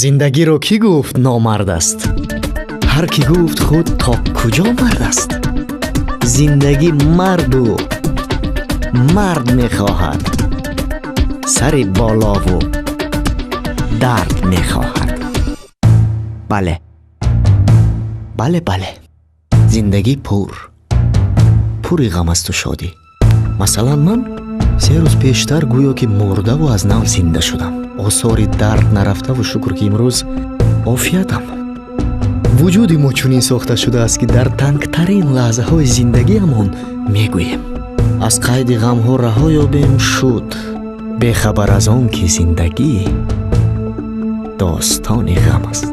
Зиндагиро кӣ гуфт номард аст? Ҳар кӣ гуфт худ то куҷо мард аст? Зиндагӣ марду мард мехоҳад, сари болову дард мехоҳад. Бале, бале, бале, зиндагӣ пури ғам асту шодӣ. Масалан, ман 3 рӯз пештар гӯё ки мурдаву аз нав зинда шудам. Осори дард нарафтаву шукр ки имрӯз офиятам. Вуҷуди мо чунин сохта шудааст, ки дар тангтарин лаҳзаҳои зиндагиамон мегӯем: аз қайди ғамҳо раҳо ёбем шуд, бехабар аз он ки зиндагӣ достони ғам аст.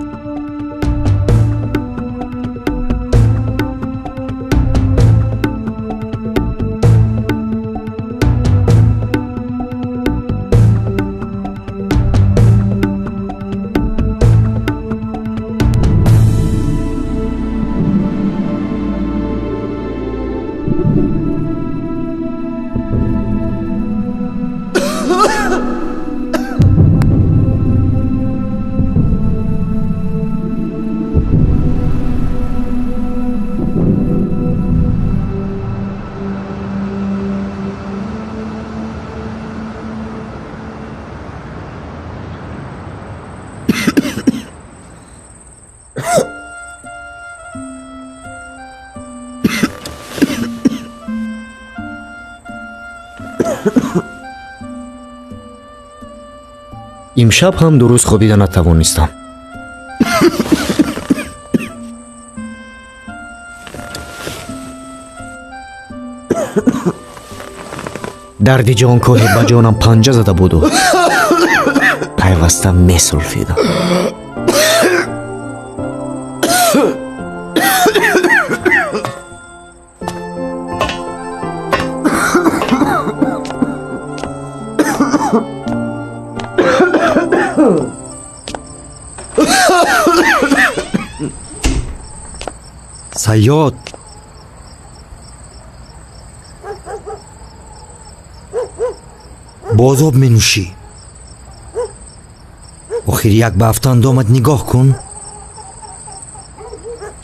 Имшаб ҳам дуруст хобида натавонистам. Дарди ҷонкоҳе ба ҷонам панҷа зада буду пайваста месулфидам. Сайёд, боз об менӯшӣ? Охир як ба афтандомат нигоҳ кун.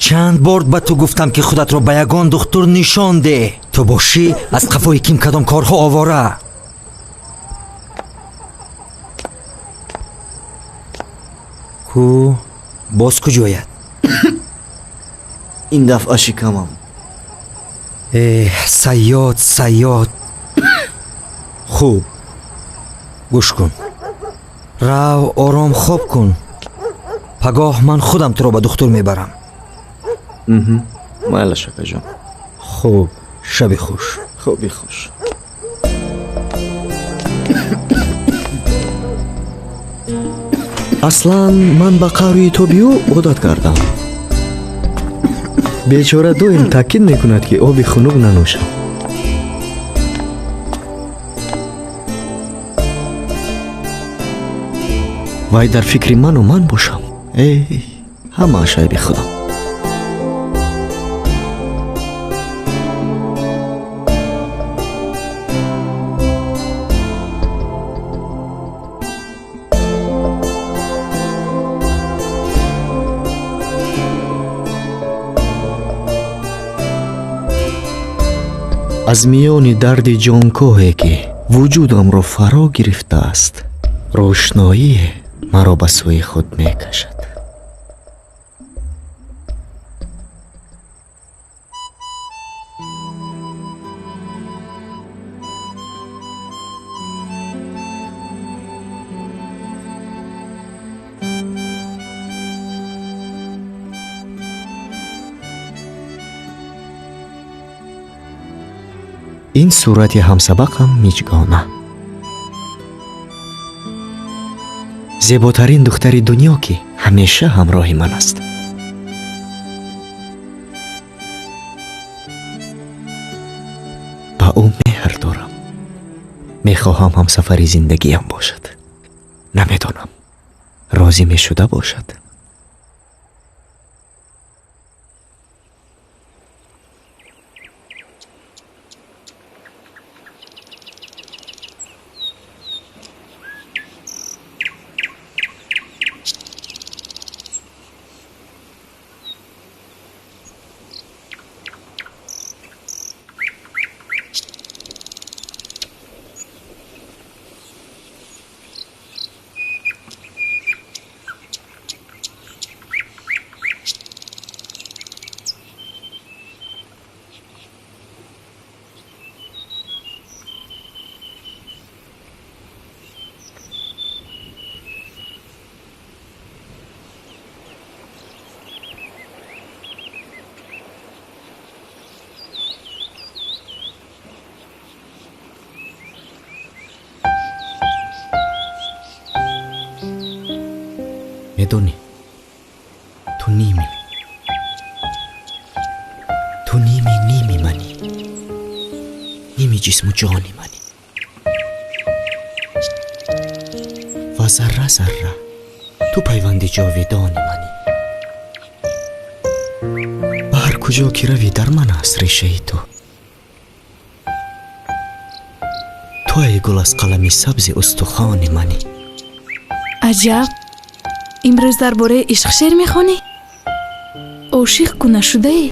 Чанд бор ба ту гуфтам, ки худатро ба ягон духтур нишон деҳ. Ту бошӣ аз қафои ким кадом корҳо овора. Ку боз куҷояд? Ин дафъа шикамам. Эҳ, Сайёд, Сайёд. Хуб, гӯш кун, рав ором хоб кун. Пагоҳ ман худам туро ба духтур мебарам. Майлаш, акаҷон. Хуб, шаби хуш. Хоби хуш. Аслан ман ба қаҳру итоби ӯ одат кардам. Бечора доим таъкид мекунад, ки оби хунук нанӯшам. Вай дар фикри ману ман бошам. Эй, ҳамааш айби худам. Аз миёни дарди ҷонкоҳе, ки вуҷудамро фаро гирифтааст, рӯшноие маро ба сӯи худ мекашад. Ин сурати ҳамсабақам миҷгона, зеботарин духтари дунё, ки ҳамеша ҳамроҳи ман аст. Ба ӯ меҳр дорам. Мехоҳам ҳамсафари зиндагиам бошад. Намедонам, розӣ мешуда бошад. Медонӣ, ту ними, ту ними ними манӣ, ними ҷисму ҷони манӣ ва зарра зарра ту пайванди ҷовидони манӣ. Ба ҳар куҷо ки равӣ, дар ман аст решаи ту. Ту ай гул аз қалами сабзи устухони манӣ. Аҷаб, имрӯз дар бораи ишқ шеър мехонӣ? Ошиқ ку нашудаӣ?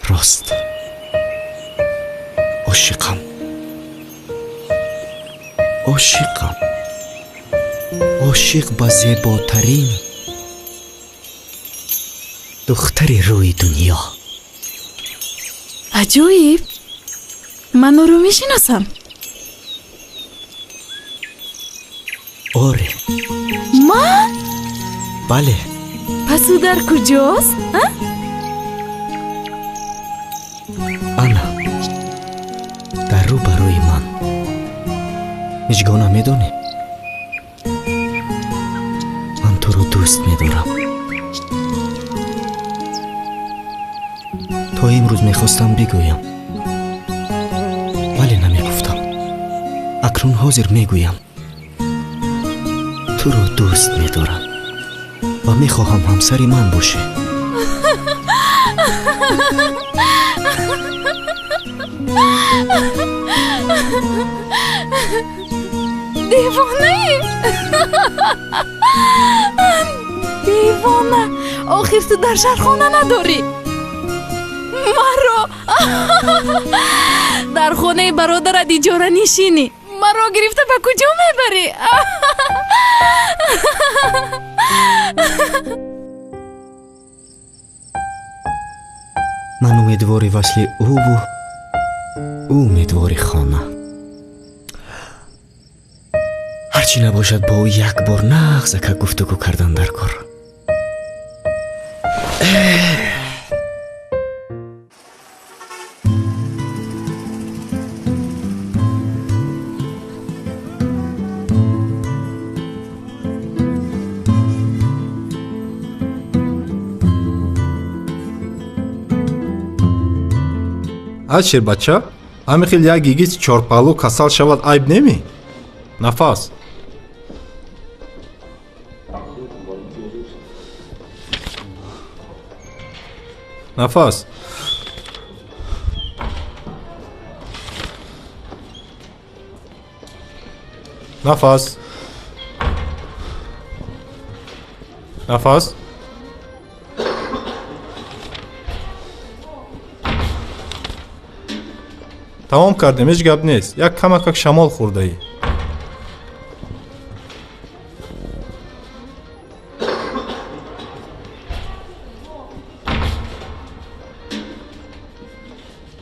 Рост, ошиқам, ошиқам, ошиқ ба зеботарин духтари рӯи дунё. Аҷоиб, ман ӯро мешиносам. Оре. Ман? Бале. Пас ӯ дар куҷост? Ана дар рӯ ба рӯи ман. Миҷгона, медонӣ, ман туро дӯст медорам. То имрӯз мехостам бигӯям, вале намегуфтам. Акнун ҳозир мегӯям: туро дӯст медорам ва мехоҳам ҳамсари ман бошӣ. Девонаи, девона! Охир ту дар шаҳр хона надорӣ. Маро дар хонаи бародарат иҷора нишинӣ, маро гирифта ба куҷо мебарӣ? Ман умедвори васли ӯву ӯ умедвори хона. Ҳарчи набошад, бо ӯ як бор нағзака гуфтугӯ кардан дар кор. А шербача, ҳамин хел як йигит чорпаҳлӯ касал шавад, айб немӣ? Нафас. Нафас. Нафас. Нафас. Тамом кардем, ҳеҷ гап нест. Як камакак шамол хӯрдаӣ.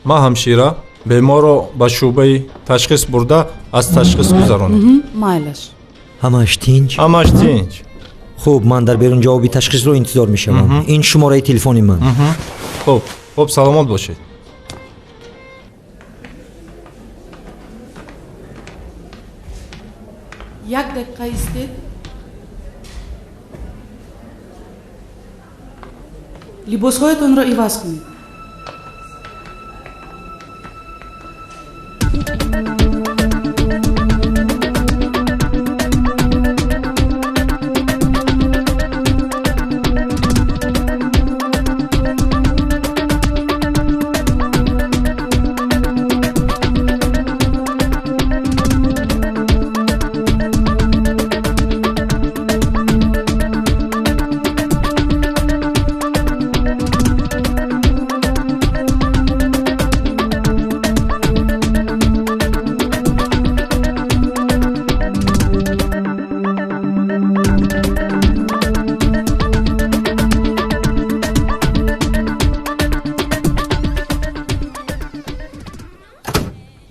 Ма ҳамшира, беморро ба шӯъбаи ташхис бурда, аз ташхис гузаронед. Майлаш. Ҳамааш тинҷ? Ҳамааш тинҷ. Хуб, ман дар берун ҷавоби ташхисро интизор мешавам. Ин шумораи телефони ман. Хуб, хуб, саломат бошед. Як дақиқа истед. Либосҳоятонро иваз кунед.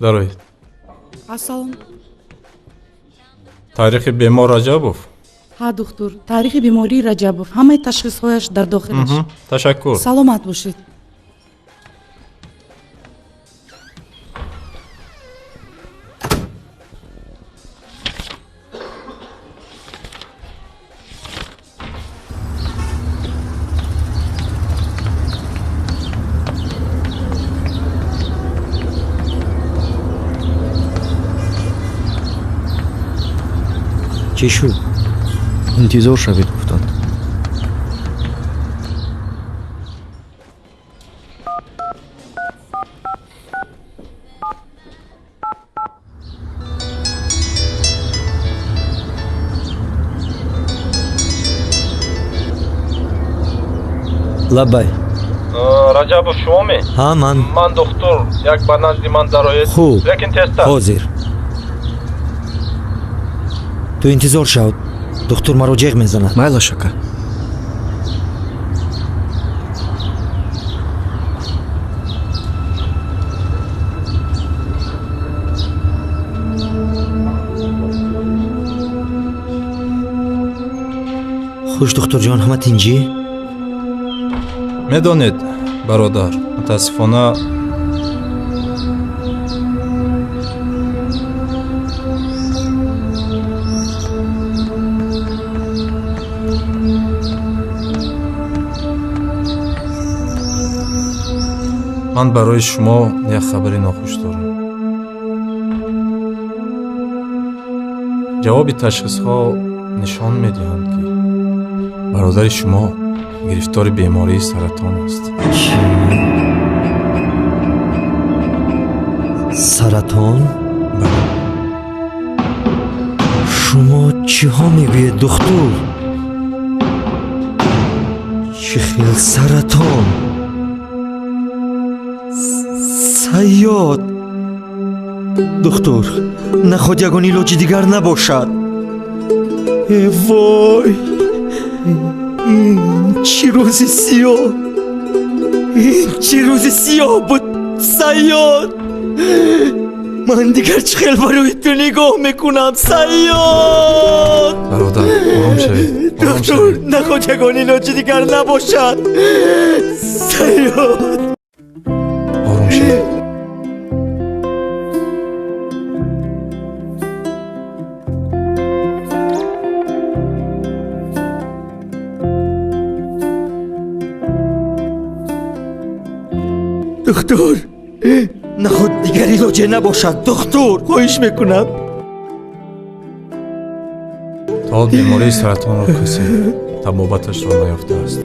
Дароед. Ассалом. Таърихи бемор Раҷабов? Ҳа, духтур, таърихи бемории Раҷабов, ҳамаи ташхисҳояш дар дохилаш. Ташаккур. Саломат бошед. Чӣ шуд? Интизор шавед, гуфтанд. Лаббай. Раҷабов шумоме? Ҳа, ман. Ман духтур, як ба назди ман дароед. Хуб. Лекин тезтар. Ҳозир. Ту интизор шав, духтур маро ҷеғ мезанад. Майлаш, ака. Хуш, духтурҷон, ҳама тинҷӣ? Медонед, бародар, мутаассифона, ман барои шумо як хабари нохуш дорам. Ҷавоби ташхисҳо нишон медиҳанд, ки бародари шумо гирифтори бемории саратон аст. Саратон? Шумо чиҳо мегӯед, духтур? Чӣ хел саратон? Сайёд, духтур, наход ягон илоҷи дигар набошад? Э вой, ин чӣ рӯзи сиёҳ, ин чӣ рӯзи сиёҳ буд! Сайёд, ман дигар чӣ хел барои ту нигоҳ мекунам, Сайёд? Бародар, ором шавед. Духтур, наход ягон илоҷи дигар набошад? Сайёд. Ором шавед. Духтур, наход дигар илоҷе набошад? Духтур, хоҳиш мекунам. То бемории саратонро касе табобаташро наёфтааст.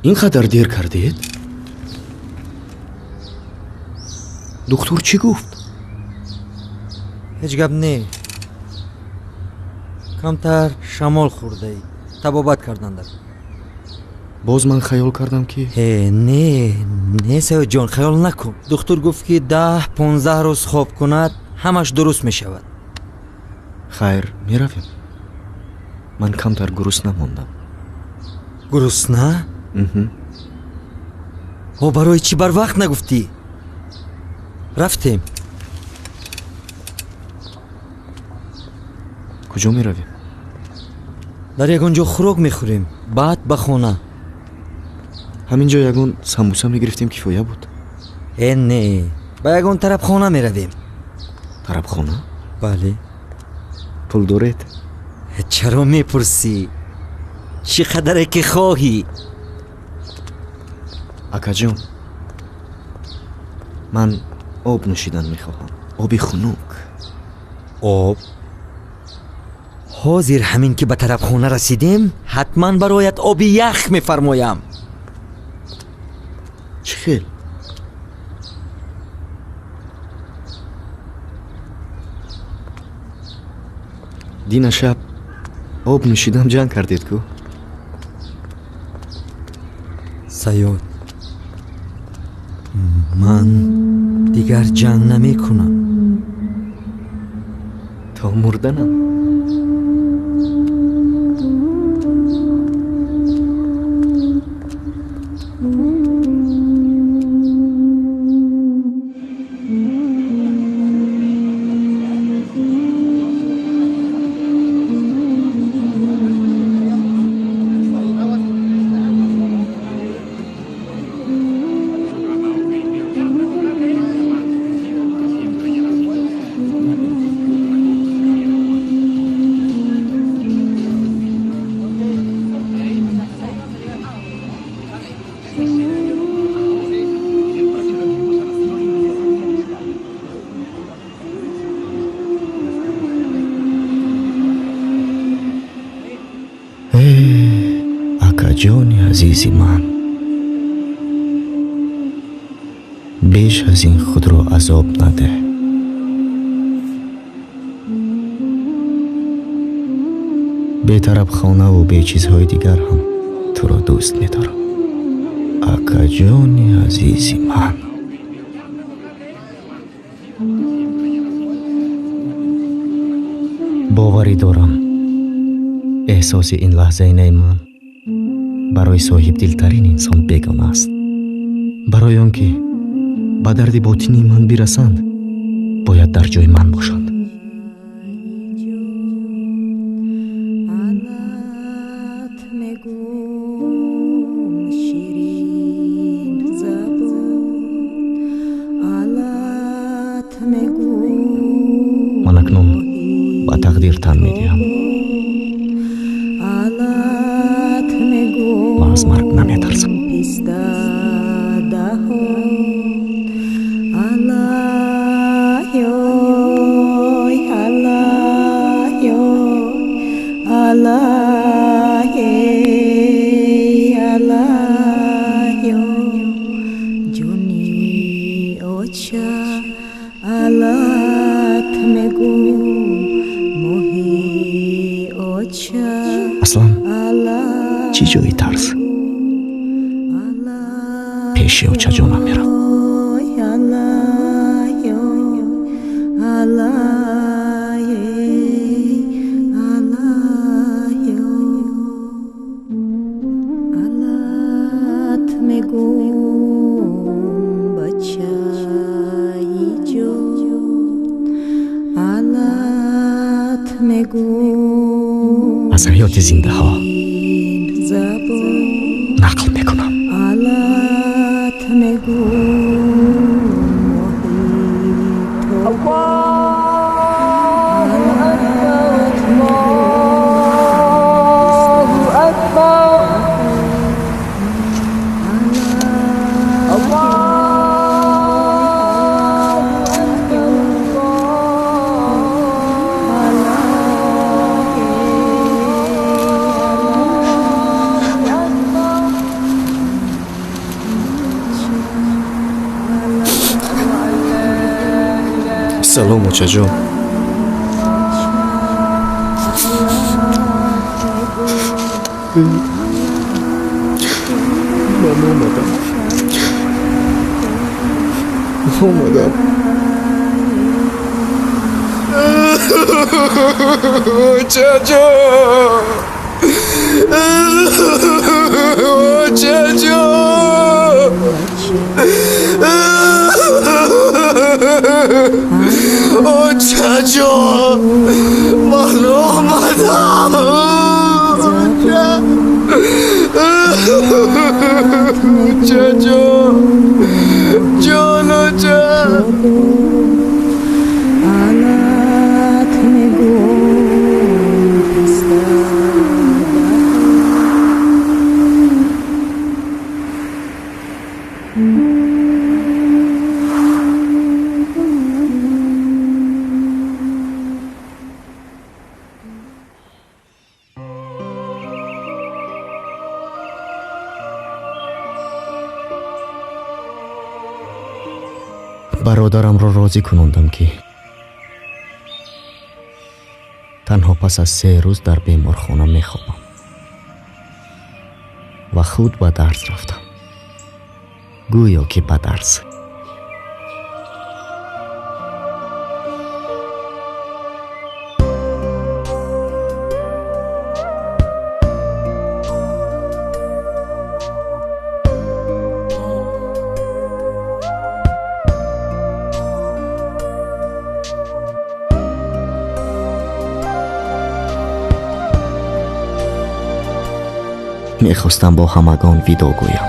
Ин қадар дер кардед? Духтур чӣ гуфт? Ҳеҷ гап не, камтар шамол хӯрдаӣ, табобат карданда. Боз ман хаёл кардам, ки Э, не, не, Саёдҷон, хаёл накун. Духтур гуфт, ки 10-15 рӯз хоб кунад, ҳамаш дуруст мешавад. Хайр, меравем. Ман камтар гурусна мондам. Гурусна? О, барои чӣ барвақт нагуфтӣ? Рафтем. Куҷо меравем? Дар ягон ҷо хӯрок мехӯрем, баъд ба хона. Ҳамин ҷо ягон самбуса мегирифтем, кифоя буд. Э, не, ба ягон тарабхона меравем. Тарабхона? Бале. Пул доред? Чаро мепурсӣ? Чӣ қадаре ки хоҳӣ. Акаҷон, ман об нӯшидан мехоҳам, оби хунук. Об? Ҳозир ҳамин ки ба тарабхона расидем, ҳатман бароят оби ях мефармоям. Чӣ хел? Дина шаб об нӯшидам, ҷанг кардед ку. Саёд, ман дигар ҷанг намекунам. То мурданам. Акаҷони азизи ман, беш аз ин худро азоб надеҳ. Бетарабхонаву бечизҳои дигар ҳам туро дӯст медорам, акаҷони азизи ман. Боварӣ дорам, эҳсоси ин лаҳзаинаи ман барои соҳибдилтарин инсон бегона аст. Барои он ки ба дарди ботинии ман бирасанд, бояд дар ҷои ман бошанд. Ман акнун ба тақдир тан медиҳам ва аз марг наметарсам. Аслан чӣ ҷои тарс? Пеши очаҷонам меравам. Аз ҳаёти зиндаҳо нақл мекунам. Салом, очаҷон. Ман омадам. Омадам. Очаҷон! Очаҷон! Очаҷон! Ман омадам! Очаҷон! Ҷон оча! Бародарамро розӣ кунондам, ки танҳо пас аз 3 рӯз дар беморхона мехобам ва худ ба дарс рафтам. Гӯё ки ба дарс. Мехостам бо ҳамагон видо гӯям.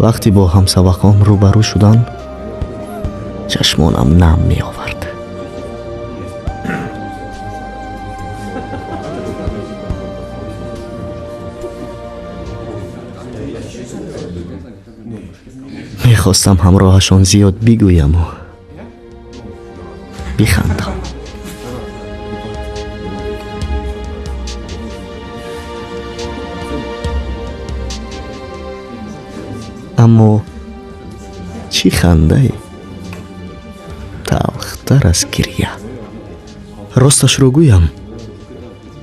Вақте бо ҳамсабақон рӯбарӯ шудан, чашмонам нам меовард. Мехостам ҳамроҳашон зиёд бигӯяму бихандам. Аммо чӣ хандае талхтар аз гиря. Росташро гӯям,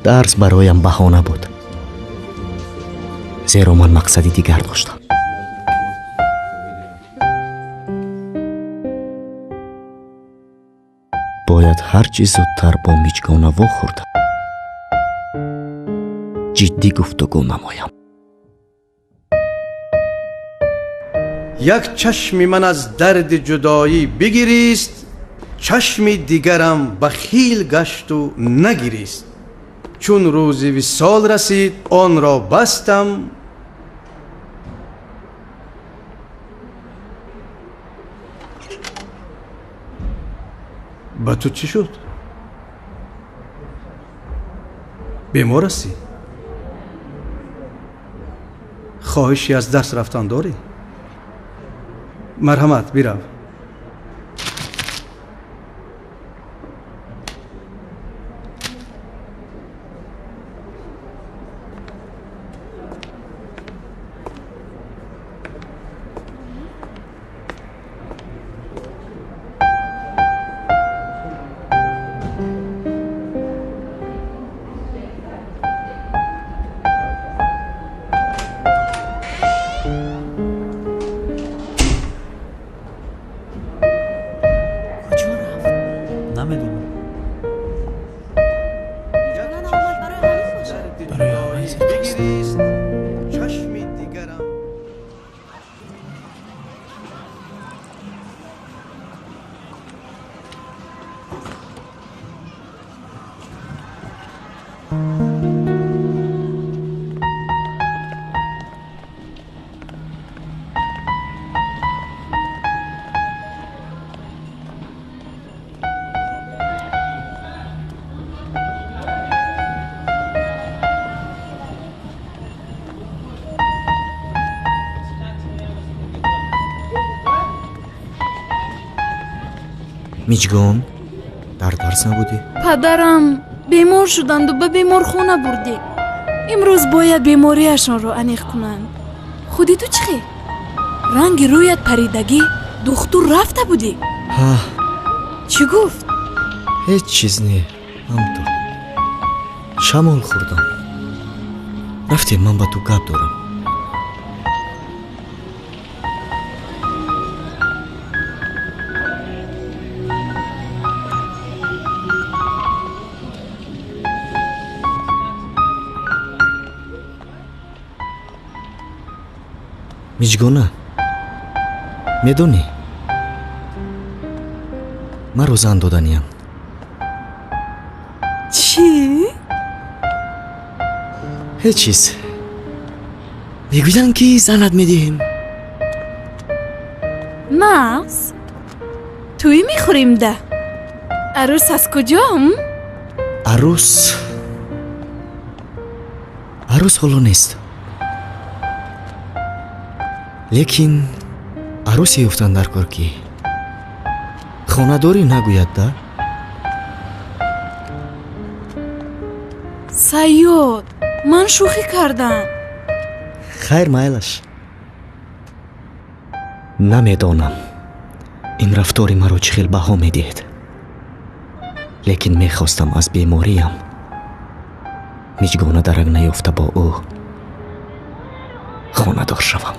дарс бароям баҳона буд, зеро ман мақсади дигар доштам. Бояд ҳарчи зудтар бо Миҷгона вохӯрда ҷиддӣ гуфтугӯ намоям. Як чашми ман аз дарди ҷудоӣ бигирист, чашми дигарам бахил гашту нагирист. Чун рӯзи висол расид, онро бастам. Ба ту чӣ шуд? Бемор ҳастӣ? Хоҳиши аз дарс рафтан дорӣ? Марҳамат, бирав. Миҷгон, дар дарс набудӣ? Падарам бемор шуданду ба беморхона бурдем. Имрӯз бояд бемориашонро аниқ кунанд. Худи ту чӣ хел? Ранги рӯят паридагӣ. Духтур рафта будӣ? Ҳа. Чӣ гуфт? Ҳеҷ чиз не, ҳамтур шамол хӯрдам. Рафтем, ман ба ту гап дорам. Миҷгона, медонӣ, маро зан доданиям. Чӣ? Ҳеҷ чиз. Мегӯянд, ки занат медиҳем. Нағз, тӯй мехӯрем да. Арӯс аз куҷо? Арӯс, арӯс ҳоло нест, лекин арӯсе ёфтан дар кор, ки хонадорӣ нагӯяд да. Сайёд, ман шӯхӣ кардам. Хайр, майлаш. Намедонам, ин рафтори маро чӣ хел баҳо медиҳед, лекин мехостам аз бемориям Миҷгона дарак наёфта бо ӯ хонадор шавам.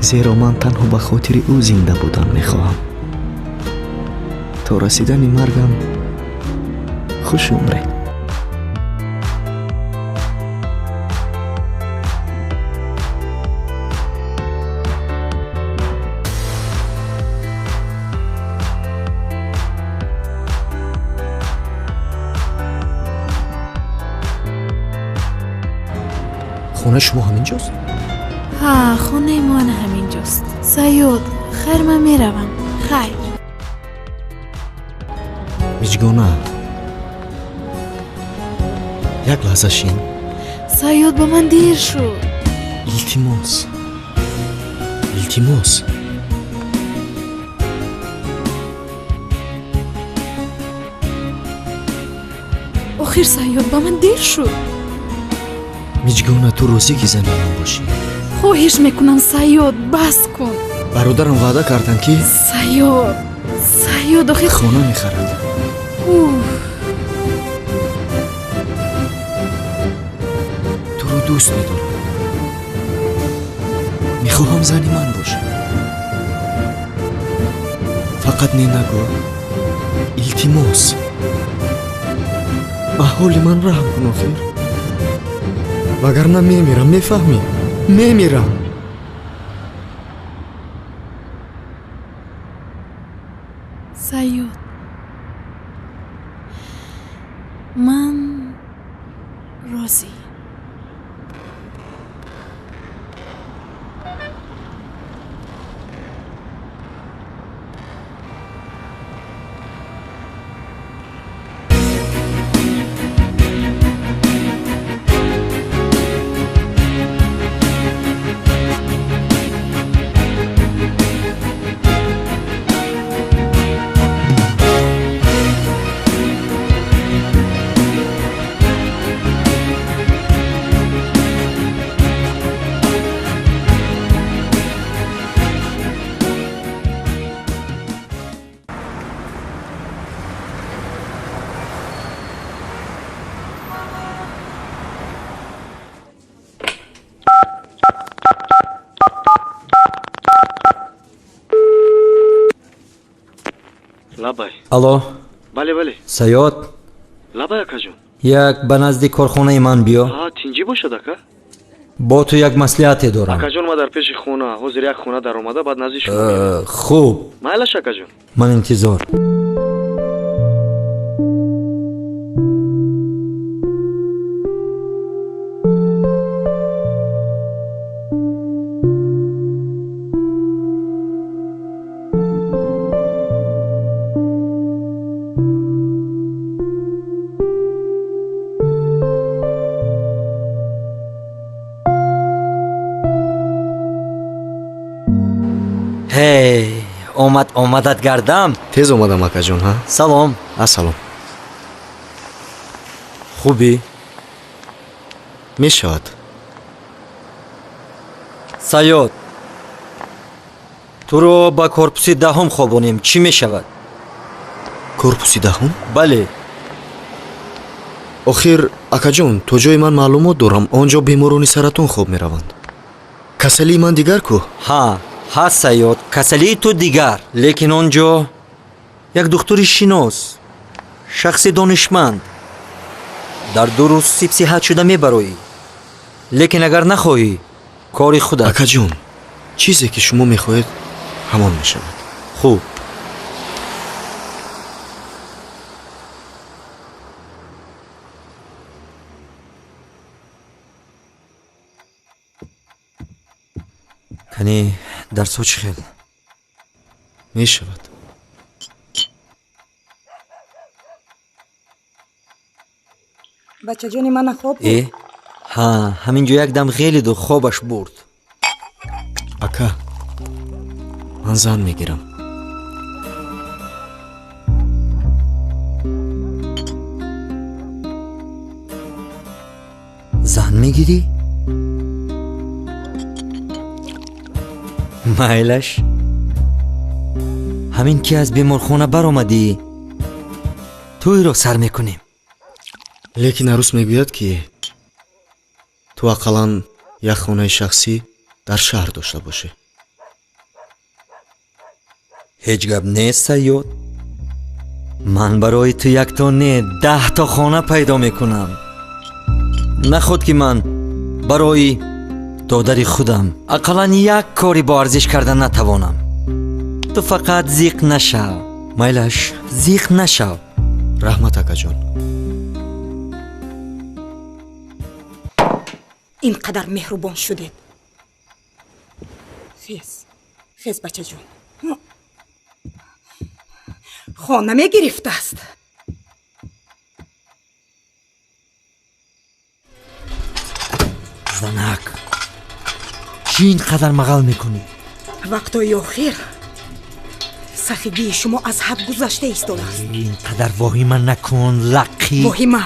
Зеро ман танҳо ба хотири ӯ зинда будан мехоҳам. То расидани маргам хуш умред. Хонаи шумо ҳамин ҷост? Ҳа, хонаи мо ана ҳамин ҷост. Сайёд, хайр, ман меравам. Хайр. Миҷгона, як лаҳза шин. Сайёд, ба ман дер шуд. Илтимос, илтимос. Охир, Сайёд, ба ман дер шуд. Миҷгона, ту розӣ, ки зани ман бошӣ? Хоҳиш мекунам, Сайёд, бас кун. Бародарам ваъда карданд, ки Сайёд, Сайёд, охир. Хона мехарад. Уф. Туро дӯст медорам, мехоҳам зани ман бошӣ. Фақат не нагӯ, илтимос. Ба ҳоли ман раҳм кун охир, вагарна мемирам, мефаҳмӣ? Мемирам. Сайёд, ман розӣ. Лабай. Алло. Бале, бале. Саёд. Лабай, акаҷон. Як ба назди корхонаи ман биё. Ҳа, тинҷӣ бошад, ака? Бо ту як маслиҳате дорам. Акаҷон, ман дар пеши хона, ҳозир як хона даромада, баъд назди шумо. Хуб. Майлаш, акаҷон. Ман интизор. Ҳей, омад, омадат гардам. Тез омадам, акаҷон, ҳа. Салом. Ассалом. Хубӣ? Мешавад. Саёд, туро ба корпуси даҳум хобонем, чӣ мешавад? Корпуси даҳум? Бале. Охир, акаҷон, то ҷое ман маълумот дорам, он ҷо беморони саратон хоб мераванд. Касалии ман дигар ку? Ҳа, ҳа, Саёд, касалии ту дигар, лекин он ҷо як духтури шинос, шахси донишманд. Дар 2 рӯз сибсиҳат шуда мебароӣ, лекин агар нахоҳӣ, кори худат. Акаҷон, чизе ки шумо мехоҳед, ҳамон мешавад. Хуб. Кани дарсҳо чӣ хел? Мешавад. Бачаҷони мана хоб буд? Э, ҳа, ҳамин ҷо як дам ғелиду хобаш бурд. Ака, ман зан мегирам. Зан мегирӣ? Майлаш, ҳамин ки аз беморхона баромадӣ, тӯйро сар мекунем. Лекин арӯс мегӯяд, ки ту ақаллан як хонаи шахсӣ дар шаҳр дошта бошӣ. Ҳеҷ гап нест, Саёд. Ман барои ту якто не, 10-то хона пайдо мекунам. Наход ки ман барои додари худам ақаллан як кори боарзиш карда натавонам. Ту фақат зиқ нашав, майлаш, зиқ нашав. Раҳмат, акаҷон. Ин қадар меҳрубон шудед. Хез, хез, бачаҷон. Хона мегирифтааст. Занак, чӣ ин қадар мағал мекунӣ? Вақтҳои охир сахигии шумо аз ҳад гузашта истодааст. Ин қадар воҳима накун, лаққӣ. Воҳима?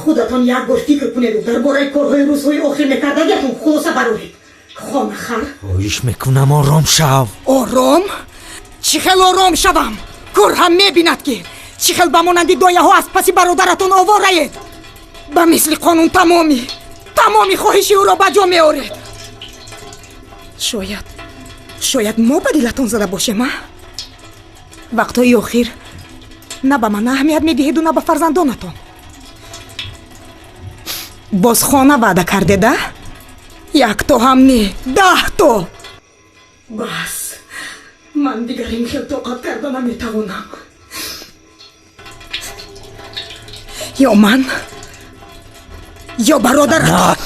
Худатон як бор фикр кунеду дар бораи корҳои рӯзҳои охир мекардагиатон хулоса бароред. Хона хар? Хоҳиш мекунам, ором шав. Ором? Чӣ хел ором шавам? Кӯр ҳам мебинад, ки чӣ хел ба монанди дояҳо аз паси бародаратон овораед. Ба мисли қонун тамоми хоҳиши ӯро ба ҷо меоред. Шояд мо ба дилатон зада бошем, а? Вақтҳои охир на ба ман аҳамият медиҳеду, на ба фарзандонатон. Боз хона ваъда кардеда? Якто ҳам не, 10-то. Бас, ман дигар ин хел тоқат карда наметавонам. Ё ман, ё бародарат.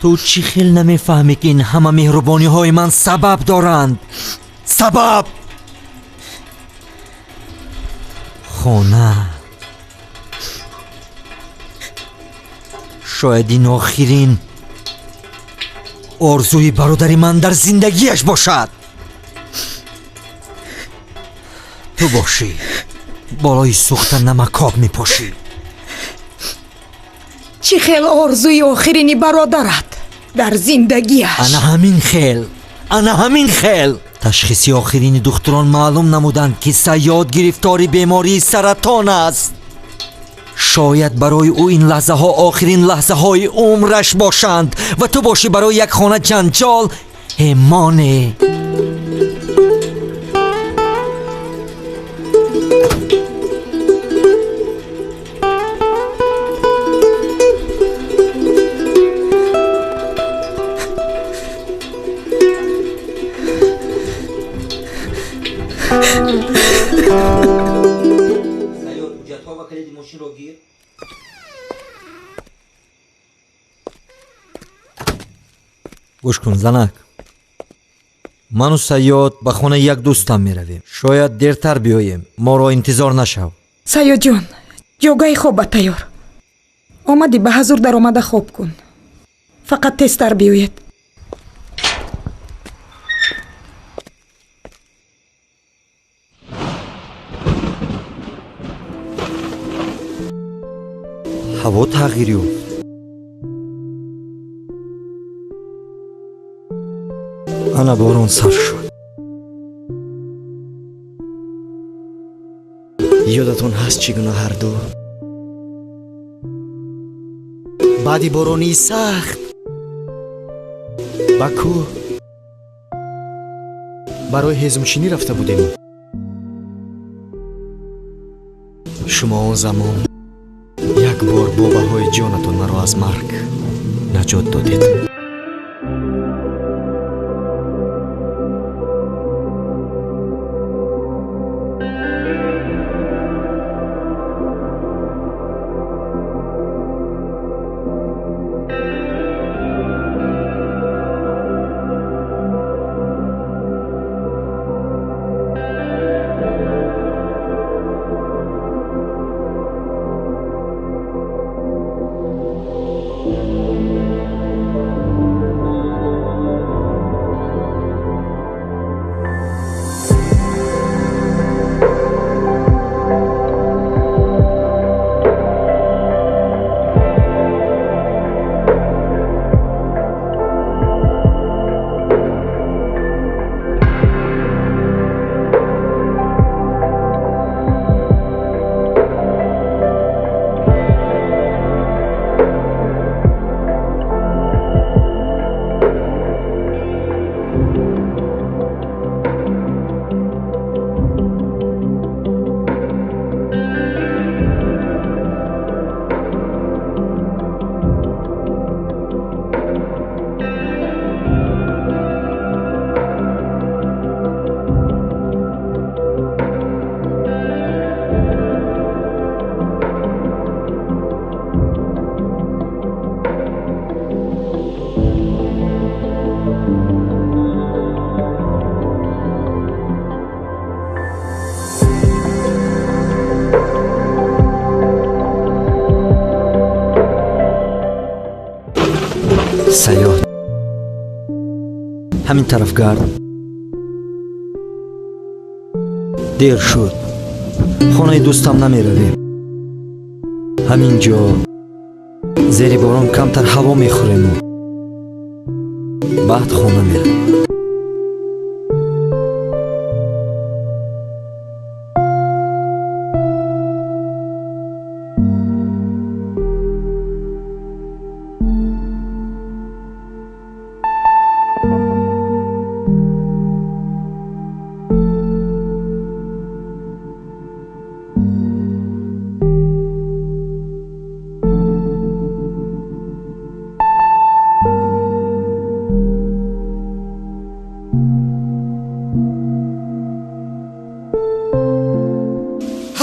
Ту чӣ хел намефаҳмӣ, ки ин ҳама меҳрубониҳои ман сабаб доранд? Сабаб! Хона. Шояд ин охирин орзуи бародари ман дар зиндагиаш бошад. Ту бошӣ, болои сӯхта намакоб мепошӣ. Чӣ хел орзуи охирини бародарат дар зиндагиаш? Ана ҳамин хел, ана ҳамин хел. Ташхиси охирини духтурон маълум намуданд, ки Саёд гирифтори бемории саратон аст. Шояд барои ӯ ин лаҳзаҳо охирин лаҳзаҳои умраш бошанд ва ту бошӣ барои як хона ҷанҷол эмоне. Гӯш кун, занак. Ману Сайёд ба хонаи як дӯстам меравем. Шояд дертар биёем. Моро интизор нашав. Сайёдҷон, ҷогаи хобат тайёр. Омадӣ ба ҳазур даромада хоб кун. Фақат тезтар биёед. Ҳаво тағйир ёфт. Ана борон сар шуд. Ёдатон ҳаст чӣ гуна ҳарду баъди боронии сахт ба кӯҳ барои ҳезумчинӣ рафта будем. Шумо он замон як бор бо баҳои ҷонатон маро аз марг наҷот додед. Сайёд, ҳамин тараф гард. Дер шуд. Хонаи дӯстам намеравем. Ҳамин ҷо зери борон камтар ҳаво мехӯрему баъд хона меравем.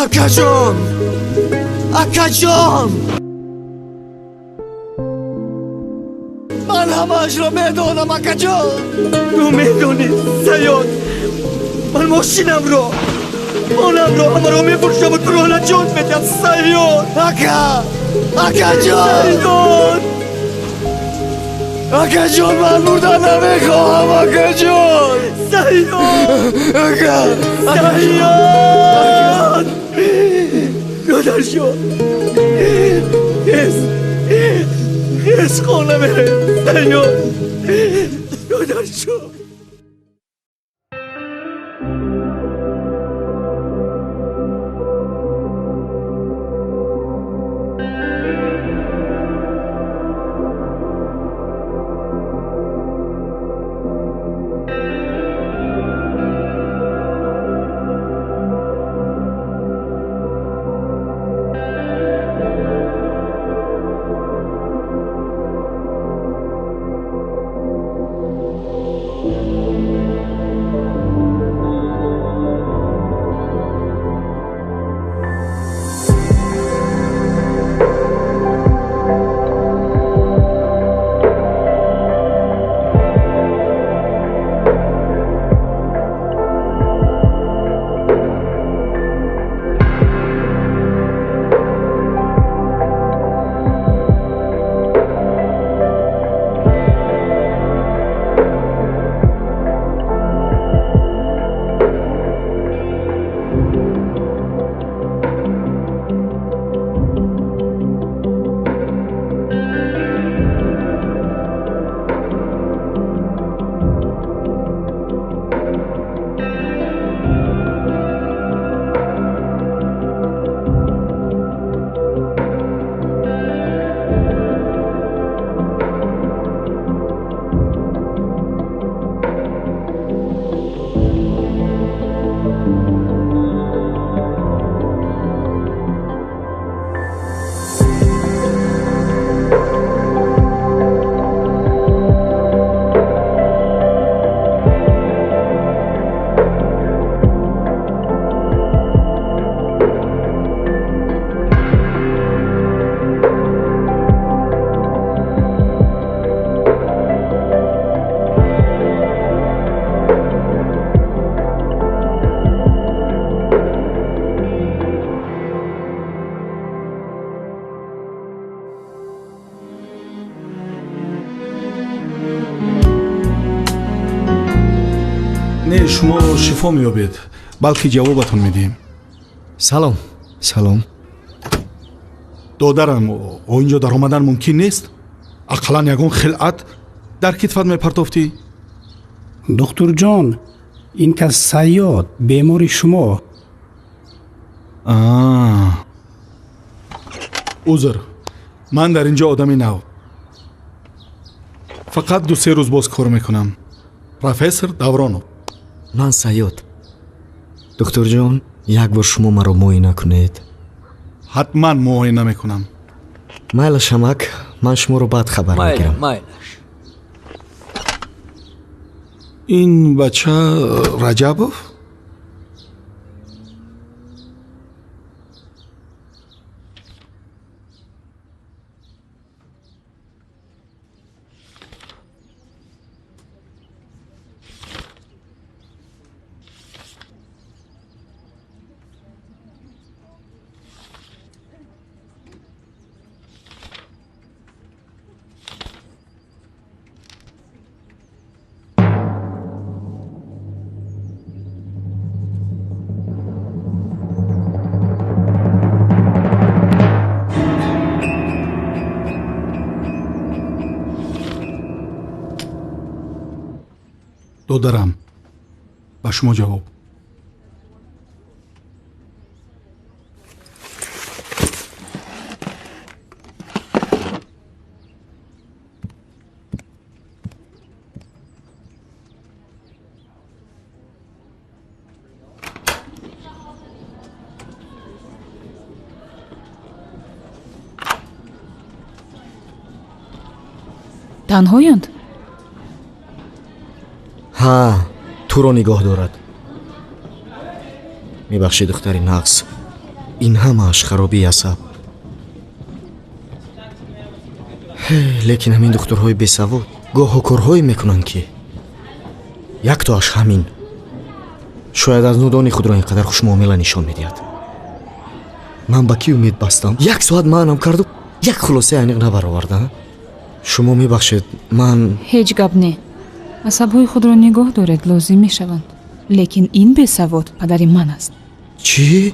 Акаҷон! Акаҷон! Ман ҳамаашро медонам, акаҷон! Ту медонӣ, Сайёд, ман мошинамро, моламро ҳамаро мефурӯшаму туро наҷот медиҳам, Сайёд! Ака! Акаҷон! Сайёд! Акаҷон, ман мурдан намехоҳам, акаҷон! Сайёд! Ака! Сайёд! Додарҷон! Хез! Хез, хона мерем, Сайёд! Додарҷон! Не, шумо шифо меёбед, балки ҷавобатон медиҳем. Салом, салом. Додарам, о инҷо даромадан мумкин нест. Ақаллан ягон хилъат дар китфат мепартофтӣ. Духтурҷон, ин кас Сайёд, бемори шумо. Узр, ман дар ин ҷо одами нав, фақат 2-3 рӯз боз кор мекунам. Профессор Давронов. Ман Сайёд. Духтурҷон, як бор шумо маро муоина кунед. Ҳатман муоина мекунам. Майлаш, амак, ман шуморо баъд хабар мегирам. Майлаш. Ин бача Раҷабов? Додарам, ба шумо ҷавоб. Танҳоянд? Ҳа, туро нигоҳ дорад. Мебахшӣ, духтари нағз, ин ҳамааш харобии асаб. Лекин ҳамин духтурҳои бесавод гоҳо корҳое мекунанд, ки яктоаш ҳамин. Шояд аз нодони худро ин қадар хушмуомила нишон медиҳад. Ман ба кӣ умед бастам? Як соат маънам карду як хулосаи аниқ набароварда. Шумо мебахшед, ман Ҳеҷ гап не. Асабҳои худро нигоҳ доред, лозим мешаванд. Лекин ин бесавод падари ман аст. Чӣ?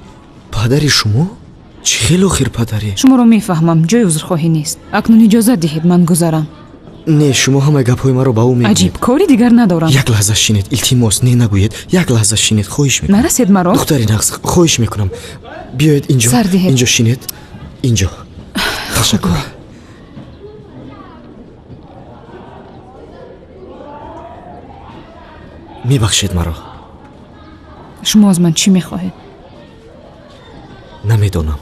Падари шумо? Чӣ хел охир падаре? Шуморо мефаҳмам, ҷои узрхоҳӣ нест. Акнун иҷозат диҳед ман гузарам. Не, шумо ҳамаи гапҳои маро ба ӯ мегӯед. Аҷиб, кори дигар надорам. Як лаҳза шинед, илтимос, не нагӯед. Як лаҳза шинед, хоҳиш мекунам. Нарасед маро. Духтари нағз, хоҳиш мекунам. Биёед инҷо. Сар диҳед. Инҷо шинед. Инҷо. Ташаккур. Мебахшед маро. Шумо аз ман чӣ мехоҳед? Намедонам.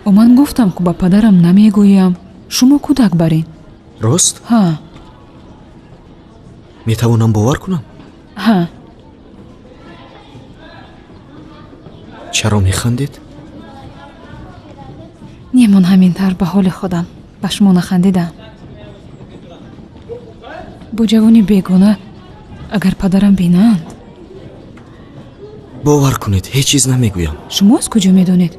О, ман гуфтам, ку ба падарам намегӯям. Шумо кӯдак барин. Рост? Ҳа. Метавонам бовар кунам? Ҳа. Чаро механдед? Не, ман ҳамин тавр ба ҳоли худам. Ба шумо нахандидам. Бо ҷавони бегона агар падарам бинанд. Бовар кунед, ҳеҷ чиз намегӯям. Шумо аз куҷо медонед?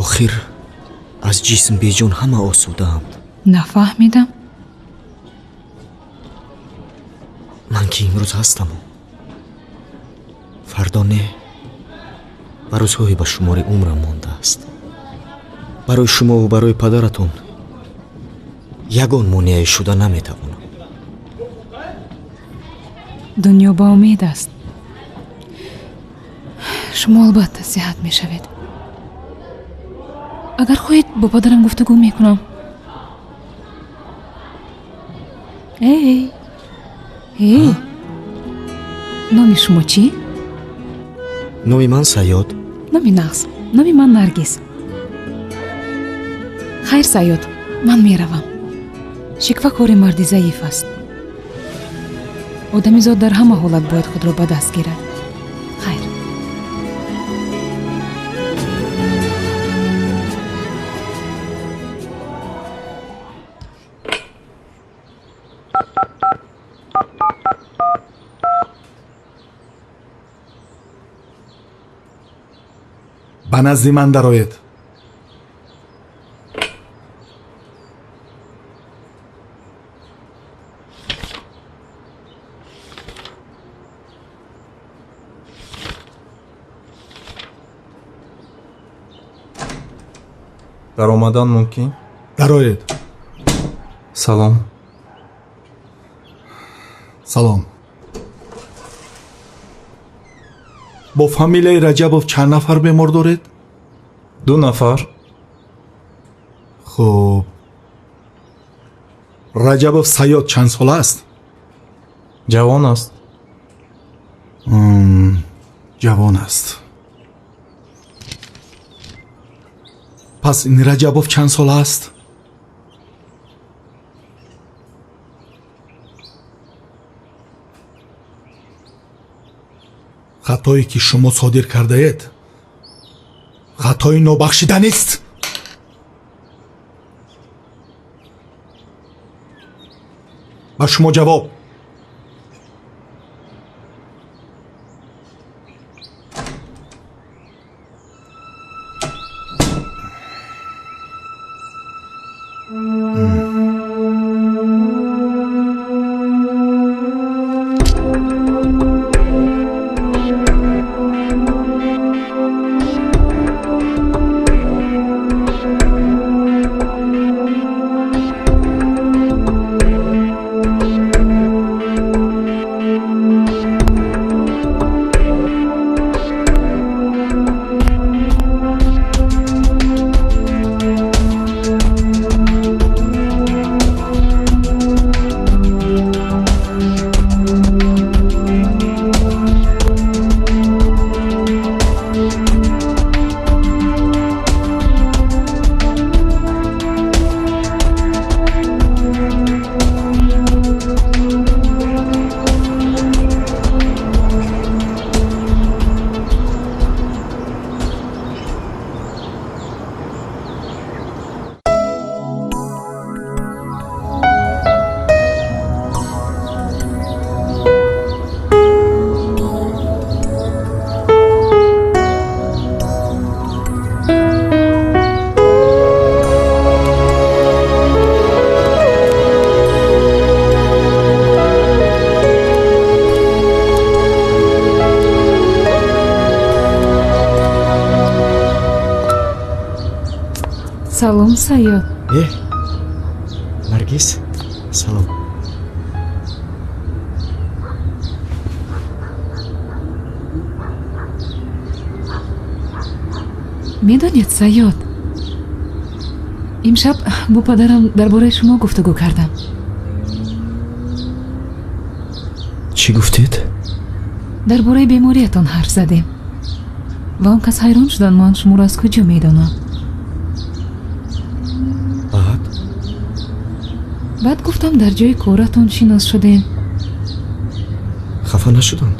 Охир аз ҷисм беҷон ҳама осудаанд. Нафаҳмидам. Ман ки имрӯз ҳастаму фардо не, ба рӯзҳое ба шумори умрам мондааст. Барои шумову барои падаратон ягон монеае шуда наметавонам. Дунё ба умед аст. Шумо албатта сиҳат мешавед. Агар хоҳед, бо падарам гуфтугӯ мекунам. Эй, эй, номи шумо чӣ? Номи ман Сайёд. Номи нағз. Номи ман Наргиз. Хайр, Сайёд, ман меравам. Шиква кори марди заиф аст. Одамизод дар ҳама ҳолат бояд худро ба даст гирад. Хайр. Ба назди ман дароед. Даромадан мумкин? Дароед. Салом. Салом. Бо фамилияи Раҷабов чанд нафар бемор доред? 2 нафар. Хуб. Раҷабов Сайёд чанд сола аст? Ҷавон аст. Ҷавон аст. Пас ин Раҷабов чанд сола аст? Хатое ки шумо содир кардаед хатои нобахшиданист. Ба шумо ҷавоб. Салом, Сайёд. Наргиз, салом. Медонед, Сайёд, имшаб бо падарам дар бораи шумо гуфтугӯ кардам. Чӣ гуфтед? Дар бораи бемориятон ҳарф задем ва он кас ҳайрон шуданд, ман шуморо аз куҷо медонам. Баъд? Баъд гуфтам дар ҷои коратон шинос шудем. Хафа нашуданд?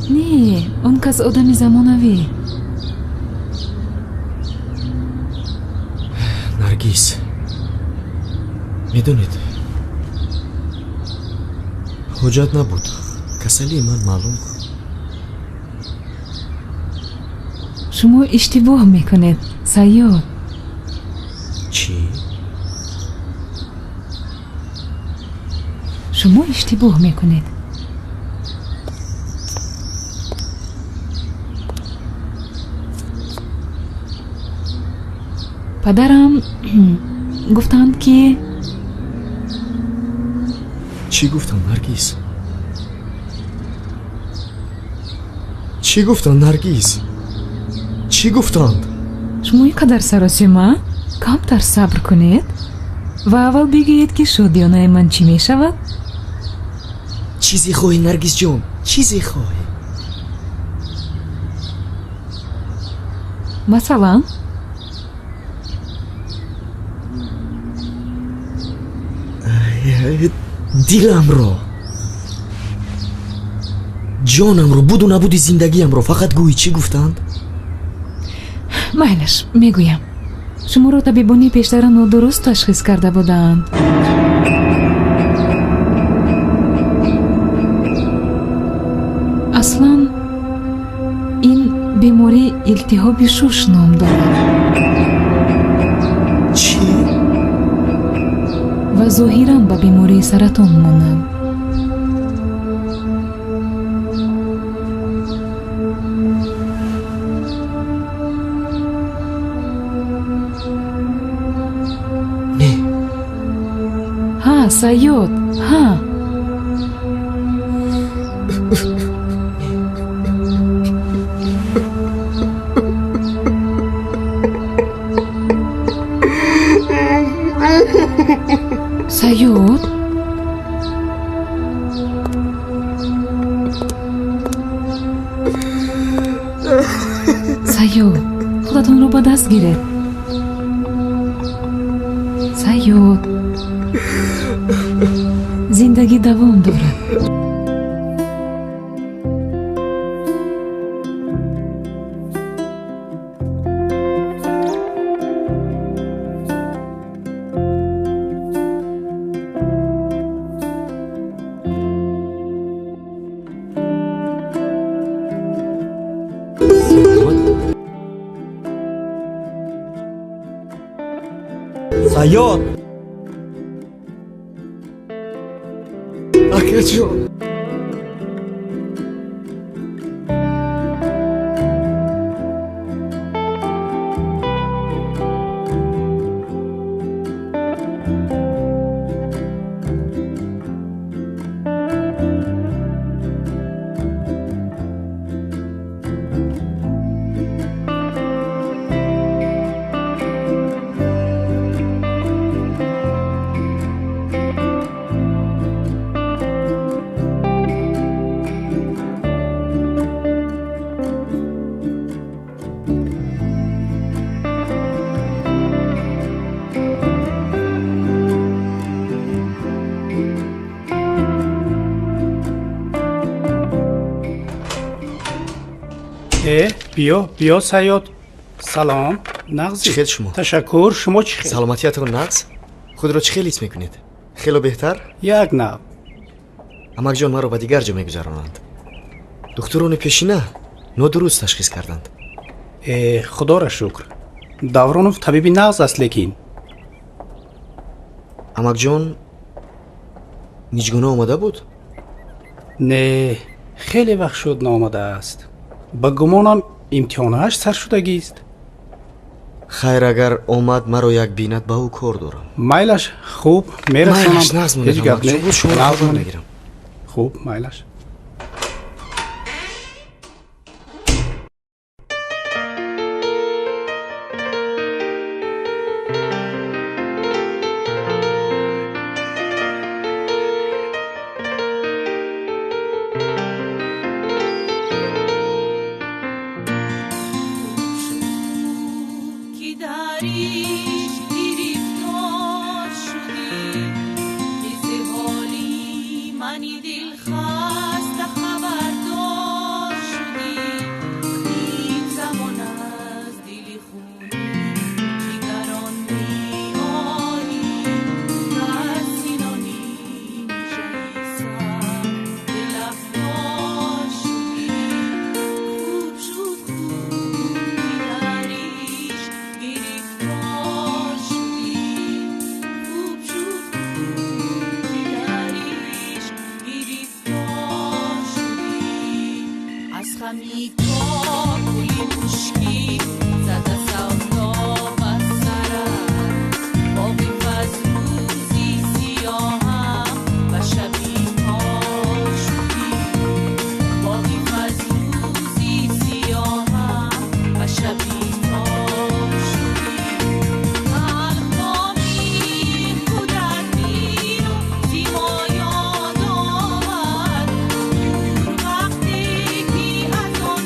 Не, он кас одами замонавӣ. Наргиз, медонед, ҳоҷат набуд. Касалии ман маълум кун. Шумо иштибоҳ мекунед, Сайёд. Чӣ? Шумо иштибоҳ мекунед. Падарам гуфтанд ки Чӣ гуфтанд, Наргиз? Чӣ гуфтанд, Наргиз? Чӣ гуфтанд? Шумо ин қадар саросима? Камтар сабр кунед ва аввал бигӯед, ки шодиёнаи ман чӣ мешавад? Чизе хоҳӣ, Наргизҷон, чизе хоҳӣ. Масалан? Диламро, ҷонамро, буду набуди зиндагиамро фақат гӯӣ чӣ гуфтанд? Майлаш, мегӯям. Шуморо табибони пештара нодуруст ташхис карда буданд. Аслан ин беморӣ илтиҳоби шуш ном дорад. Чӣ? Ва зоҳиран ба бемории саратон монанд. Саёд, ҳа. Саёд, Саёд, худатонро ба даст гиред. Саёд, зиндагӣ давом дорад. Саёд, акаҷон. Биё, биё, Саёд. Салом, нағзи? Чӣ хел шумо? Ташаккур, шумо чӣ хел? Саломатиятон нағз? Худро чӣ хел ҳис мекунед? Хело беҳтар? Як нав. Амакҷон маро ба дигар ҷо мегузаронанд. Духтурони пешина нодуруст ташхис карданд. Э, худоро шукр. Давронов табиби нағз аст, лекин. Амакҷон ниҷгуна омада буд? Не, хеле вақт шуд наомадааст. Ба гумонам имтиҳонаш сар шудагист. Хайр, агар омад, маро як бинад, ба ӯ кор дорам. Майлаш, хуб, мерасонам. Майлаш, нағз монед, Ҳеҷ гап не. амакҷон. Боз шуморо Нағз хабар монед. мегирам. Хуб, майлаш. Ки дар ишқ гирифтор шудӣ, ки зи ҳоли мани дилхаста хабардор шудӣ. Ним замон аз дили хунин ҷигарон меоӣ, бар синони мижаи сар дилафтор шудӣ. Хуб шуд, хуб, ки дар ишқ гирифтор шудӣ. Хуб шуд, хуб, ки дар ишқ гирифтор шудӣ. Аз хами кокули мушкин зада савдо ба сарат, воқиф аз рӯзи сиёҳам ба шаби тор шудӣ. Воқиф аз рӯзи сиёҳам ба шаби тор шудӣ. Талхкомӣ худат бину зимо ёд овард, дур вақте ки аз он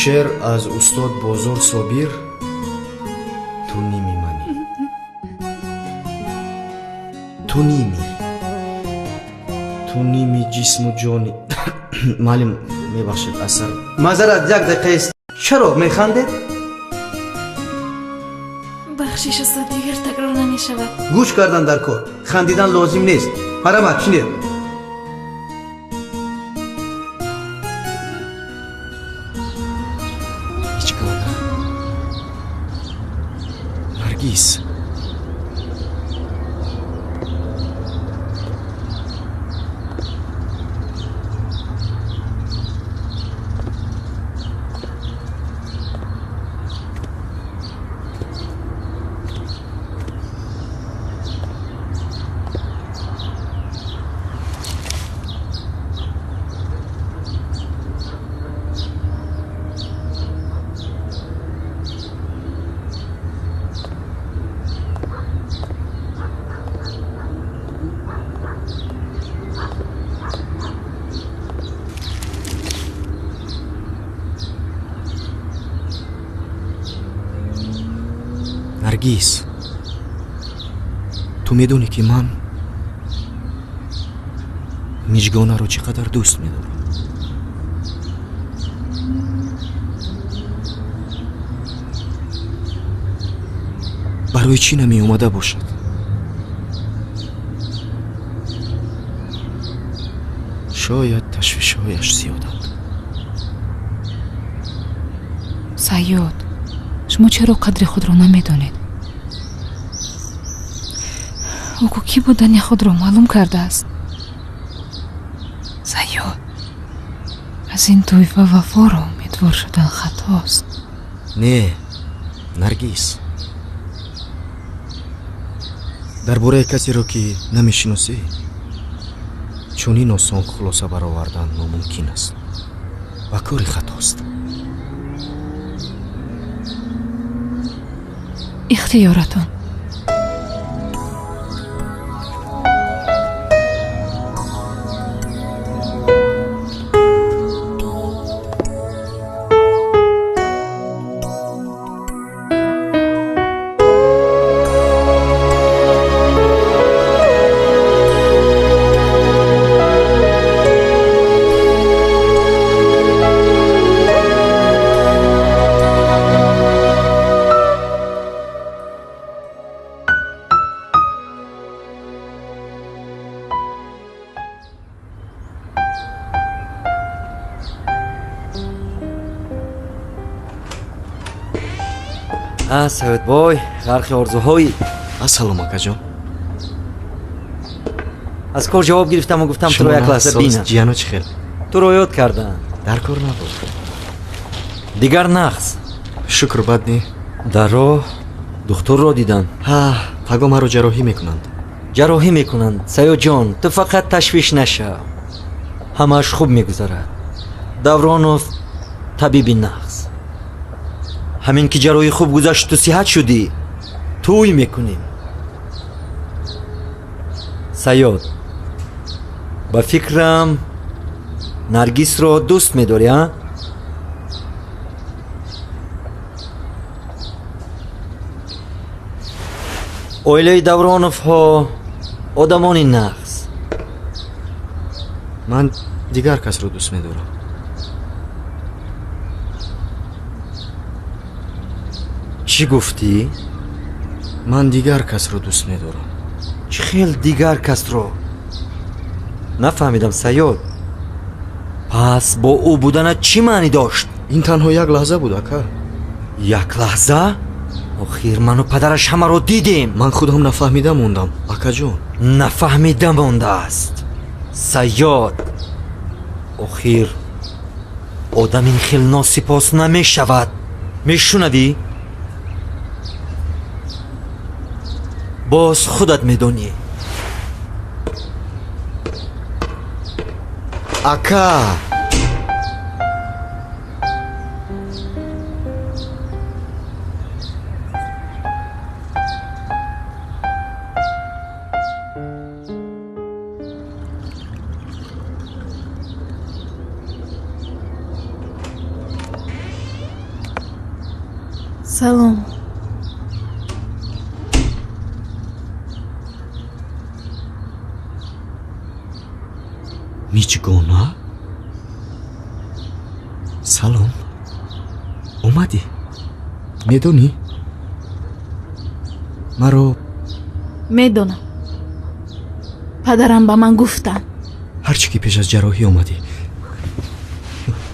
Шеър аз устод Бозор Собир. Ту ними манӣ, ту ними, ту ними ҷисму ҷони. Муаллим, мебахшед, асар. Маъзарат, як дақиқаест. Чаро механдед? Бахшиш, устод, дигар такрор намешавад. Гӯш кардан дар кор, хандидан лозим нест. Марҳамат, шинед. Ҳичгона, Наргиз. Наргиз, ту медонӣ, ки ман Миҷгонаро чӣ қадар дӯст медорам. Барои чӣ намеомада бошад? Шояд ташвишҳояш зиёданд. Сайёд, шумо чаро қадри худро намедонед? Ӯ ку кӣ будани худро маълум кардааст. Сайёд, аз ин тоифа вафоро умедвор шудан хатост. Не, Наргиз, дар бораи касеро, ки намешиносӣ, чунин осон хулоса баровардан номумкин аст ва кори хатост. Ихтиёратон. Саёдбой, ғарқи орзуҳои. Ассалом, акаҷон. Аз кор ҷавоб гирифтаму гуфтам, туро як лаҳза бинам. Ҷияно чӣ хел? Туро ёд кардам. Дар кор набуд. Дигар нақс? Шукр, бад не. Дар роҳ духтурро дидам. Ҳа, паго маро ҷарроҳӣ мекунанд. Ҷарроҳӣ мекунанд. Саёдҷон, ту фақат ташвиш нашав, ҳамааш хуб мегузарад. Давронов табиби нақс. Ҳамин ки ҷарроҳӣ хуб гузашт, ту сиҳат шудӣ, тӯй мекунем. Саёд, ба фикрам, Наргисро дӯст медорӣ, а? Оилаи Давроновҳо одамони нағз. Ман дигар касро дӯст медорам. Чӣ гуфтӣ? Ман дигар касро дӯст медорам. Чӣ хел дигар касро? Нафаҳмидам, Саёд. Пас бо ӯ буданат чӣ маънӣ дошт? Ин танҳо як лаҳза буд, ака. Як лаҳза? Охир ману падараш ҳамаро дидем. Ман худам нафаҳмида мондам, акаҷон. Нафаҳмида мондааст, Саёд. Охир одам ин хел носипос намешавад, мешунавӣ? Боз худат медонӣ. Ака. Салом. Миҷгона? Салом. Омадӣ? Медонӣ? Маро медонам. Падарам ба ман гуфтанд. Ҳарчи ки пеш аз ҷарроҳӣ омадӣ.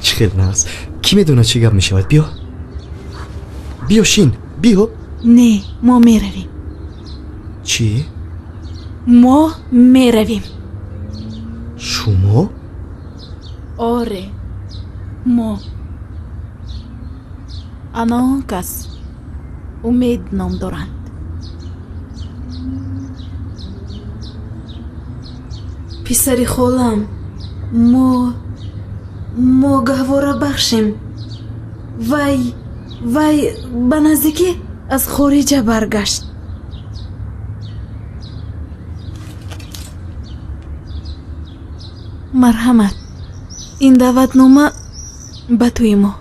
Чӣ хел нағз. Кӣ медонад чӣ гап мешавад? Биё. Биё шин, биё. Не, мо меравем. Чӣ? Мо меравем. Шумо? Оре, мо. Ана он кас Умед ном доранд. Писари холам, мо гаҳвора бахшем. Вай ба наздикӣ аз хориҷа баргашт. Марҳамат, ин даъватнома ба тӯи мо.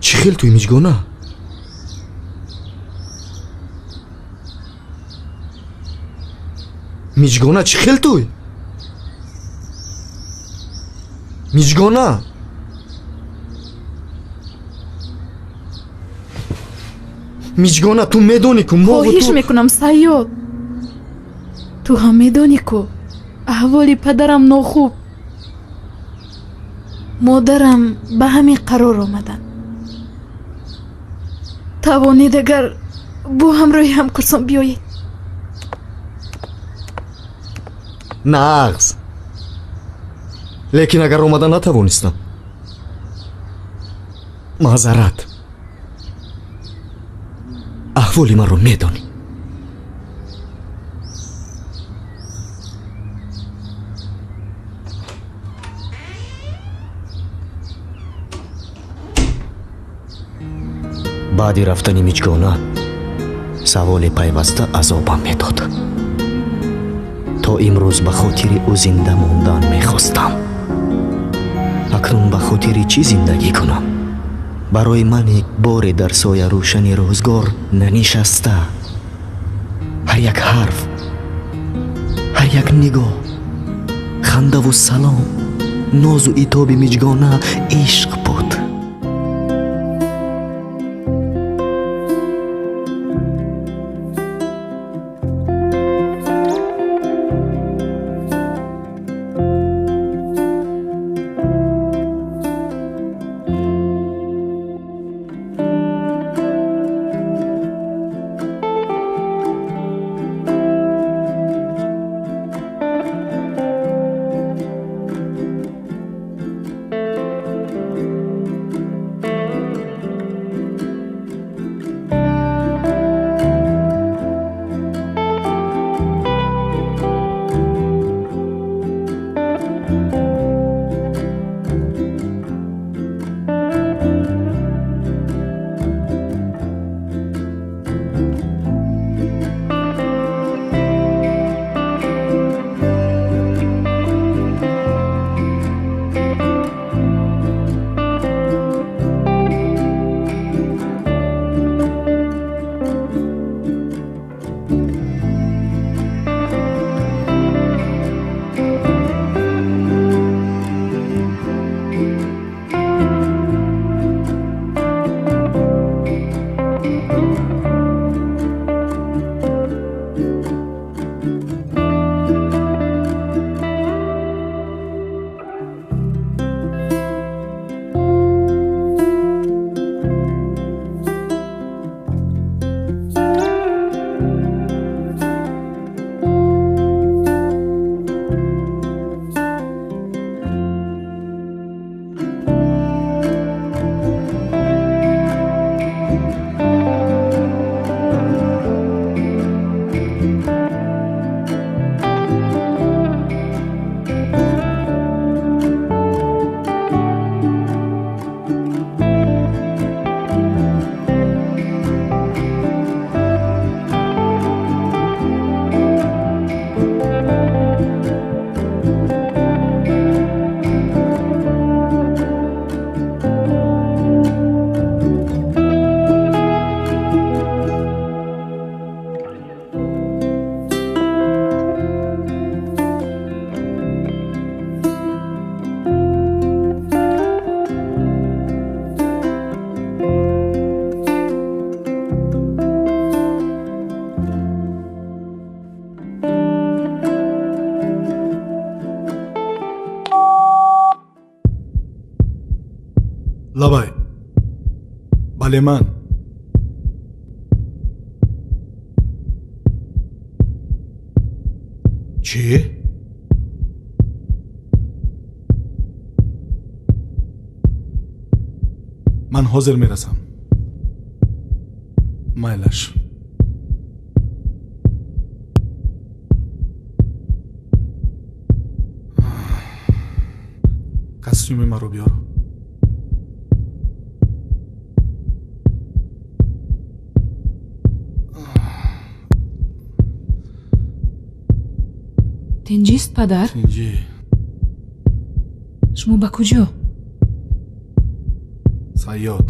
Чӣ хел тӯи Миҷгона? Миҷгона, чӣ хел тӯй? Миҷгона! Миҷгона, ту медонӣ ку мо Хоҳиш мекунам, Сайёд. Ту ҳам медонӣ ку аҳволи падарам нохуб. Модарам ба ҳамин қарор омаданд. Тавонед агар бо ҳамроҳи ҳамкурсон биёед. Нағз. Лекин агар омада натавонистам, маъзарат. Аҳволи маро медонӣ. Баъди рафтани Миҷгона саволи пайваста азобам медод. То имрӯз ба хотири ӯ зинда мондан мехостам. Акнун ба хотири чӣ зиндагӣ кунам? Барои мане боре дар соя рӯшани рӯзгор нанишаста, ҳар як ҳарф, ҳар як нигоҳ, хандаву салом, нозу итоби Миҷгона ишқ буд. Лабай, бале, ман. Чӣ? Ман ҳозир мерасам. Майлаш. Костюми маро биёр. Тинҷист, падар? Тинҷӣ. Шумо ба куҷо? Сайёд.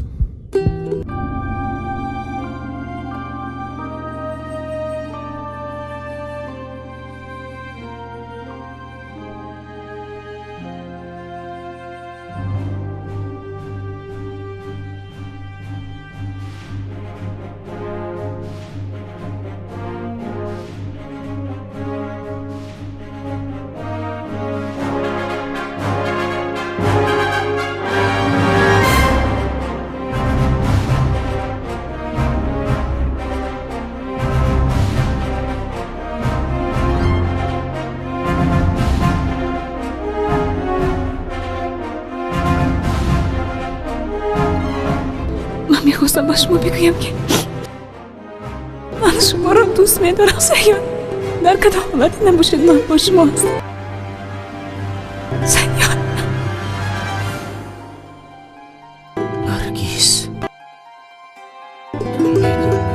Ман мехостам ба шумо бигӯям, ки ман шуморо дӯст медорам, Сайёд. Дар кадом ҳолате набошед, ман бо шумо ҳастам, Сайёд. Наргиз, ту медонӣ, ки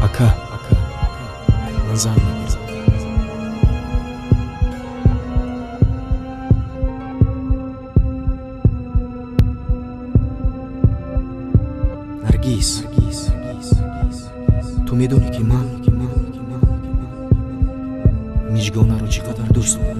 Ака, ман зан мегирам. Наргиз, ту медонӣ, ки ман Мижгонаро чӣ қадар дӯст дорам.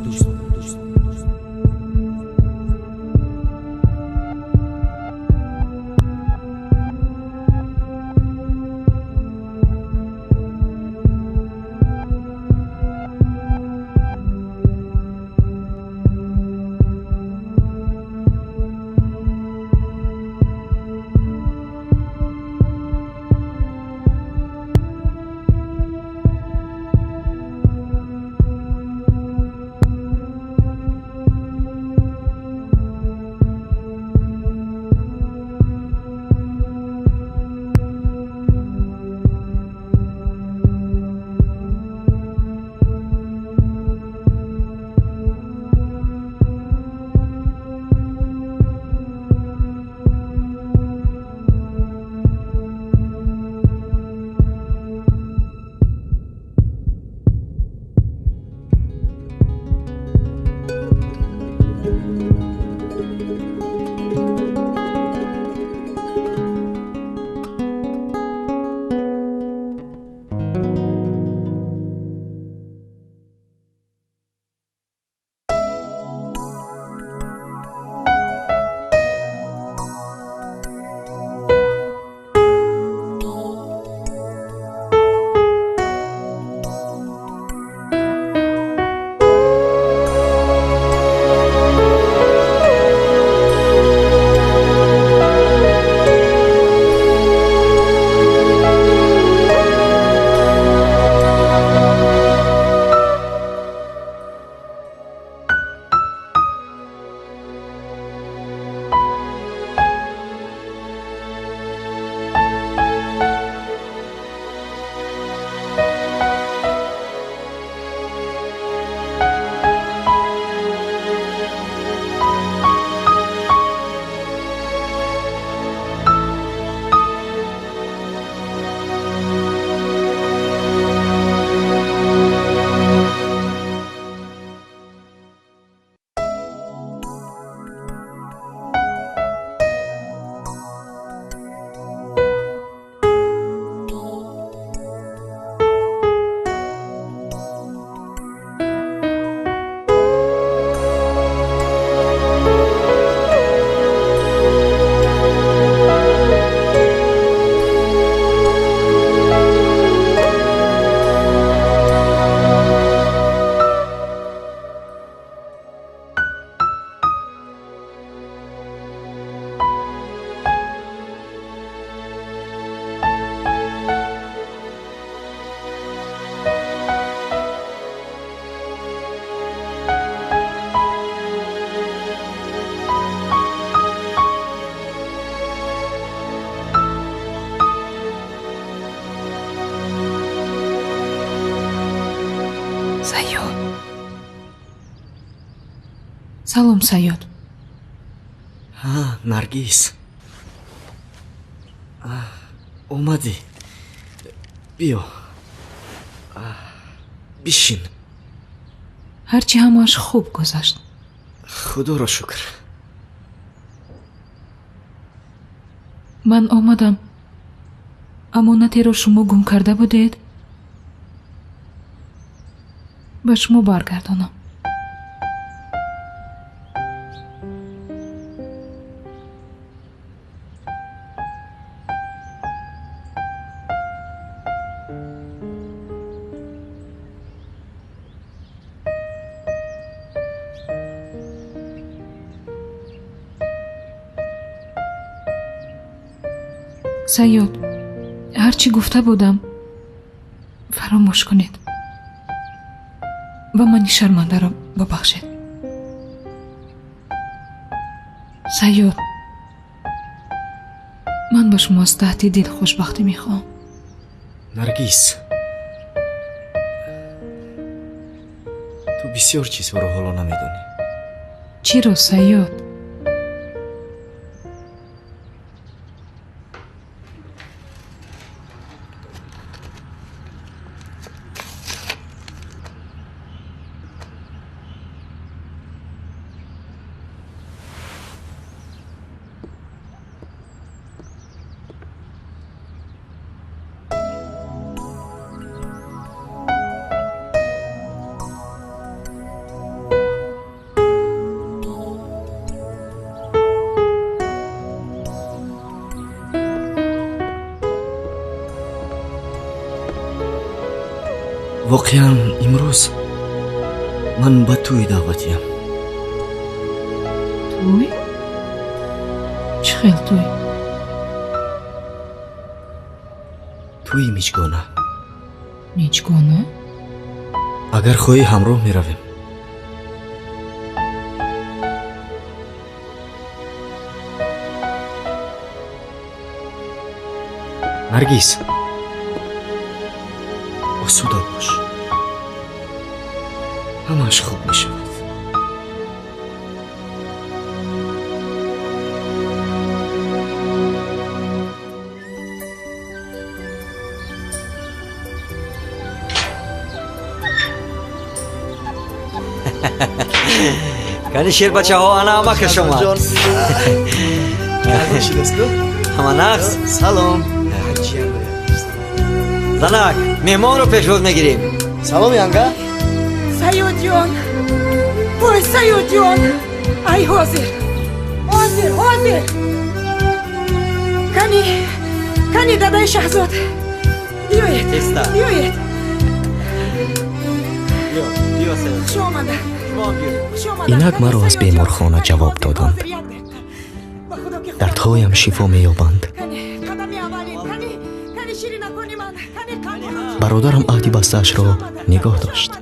Салом, Саёд. Ҳа, Наргиз, омадӣ. Биё, бишин. Ҳарчи ҳамааш хуб гузашт. Худоро шукр. Ман омадам. Амонатеро шумо гум карда будед, ба шумо баргардонам. Саёд, ҳарчи гуфта будам, фаромӯш кунед ва мани шармандаро бубахшед. Саёд, ман ба шумо аз таҳти дил хушбахтӣ мехоҳам. Наргиз, ту бисёр чизҳоро ҳоло намедонӣ. Чиро, Саёд? Воқеан, имрӯз ман ба тӯй даъватиям. Тӯй? Чӣ хел тӯй? Тӯи Миҷгона. Миҷгона? Агар хоҳӣ, ҳамроҳ меравем. Наргиз, осуда бош, ҳамааш хуб мешавад. Кани, шербачаҳо, ана амакаш омад. Ҳама нағз? Салом. Занак, меҳмонро пешвоз мегирем. Салом, янга. Саёдҷон, ой, Саёдҷон, ай, ҳозир, ҳозир, ҳозир. Кани, кани, дадаи Шаҳзод, биёед, биёед. Хуш омада. Инак маро аз беморхона ҷавоб доданд. Дардҳоям шифо меёбанд. Бародарам аҳди бастаашро нигоҳ дошт.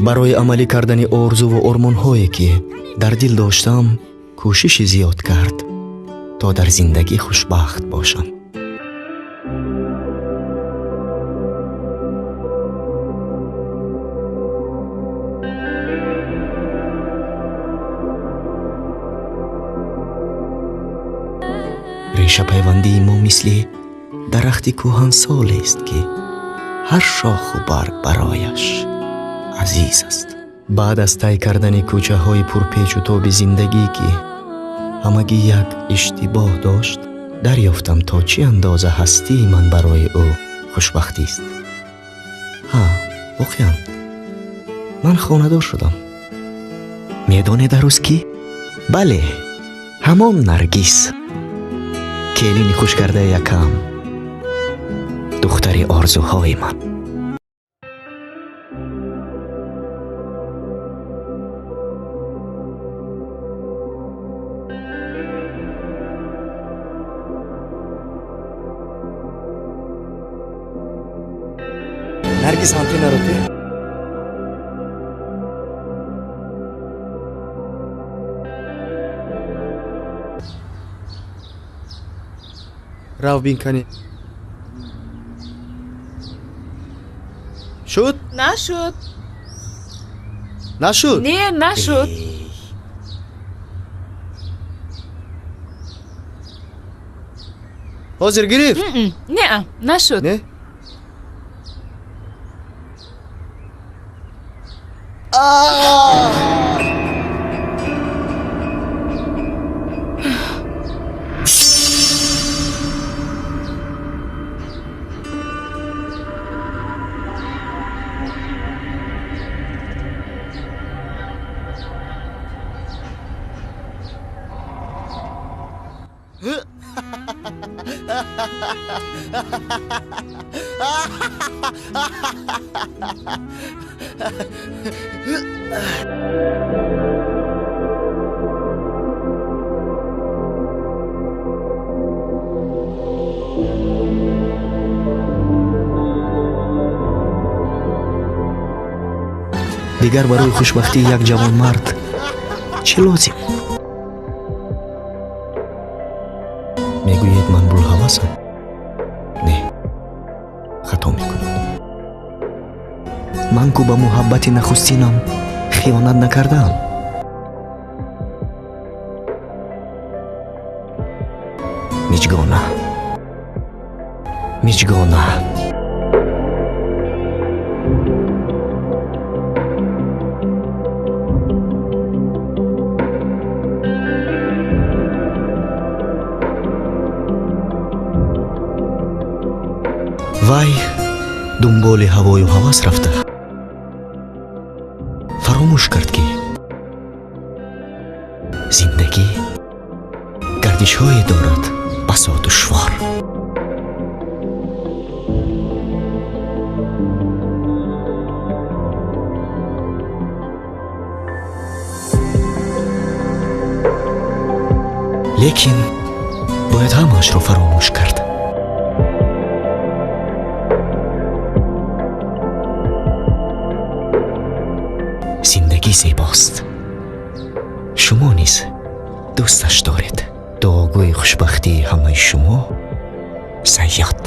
Барои амалӣ кардани орзуву ормонҳое, ки дар дил доштам, кӯшиши зиёд кард, то дар зиндагӣ хушбахт бошам. Решапайвандии мо мисли дарахти кӯҳансолест, ки ҳар шоху барг барояш азиз аст. Баъд аз тай кардани кӯчаҳои пурпечу тоби зиндагӣ, ки ҳамагӣ як иштибоҳ дошт, дарёфтам, то чӣ андоза ҳастии ман барои ӯ хушбахтист. Ҳа, воқеан, ман хонадор шудам. Медонед, арӯз кӣ? Бале, ҳамон Наргиз, келини хушкардаи якам, духтари орзуҳои ман. Наргиз, антеннаро те. Рав, бин, кани шуд? Нашуд. Нашуд? Не, нашуд. Ҳозир гирифт? Не, нашуд. Не? Дигар барои хушбахтии як ҷавонмард чӣ лозим? Мегӯед, ман булҳавасам? Не, хато мекунед. Ман ку ба муҳаббати нахустинам хиёнат накардаам. Миҷгона, Миҷгона. Вай дунболи ҳавою ҳавас рафта фаромӯш кард, ки зиндагӣ гардишҳое дорад басо душвор. Лекин бояд ҳамаашро фаромӯш кард. Зиндагӣ зебост, шумо низ дӯсташ доред. Дуогӯи хушбахтии ҳамаи шумо, Сайёд.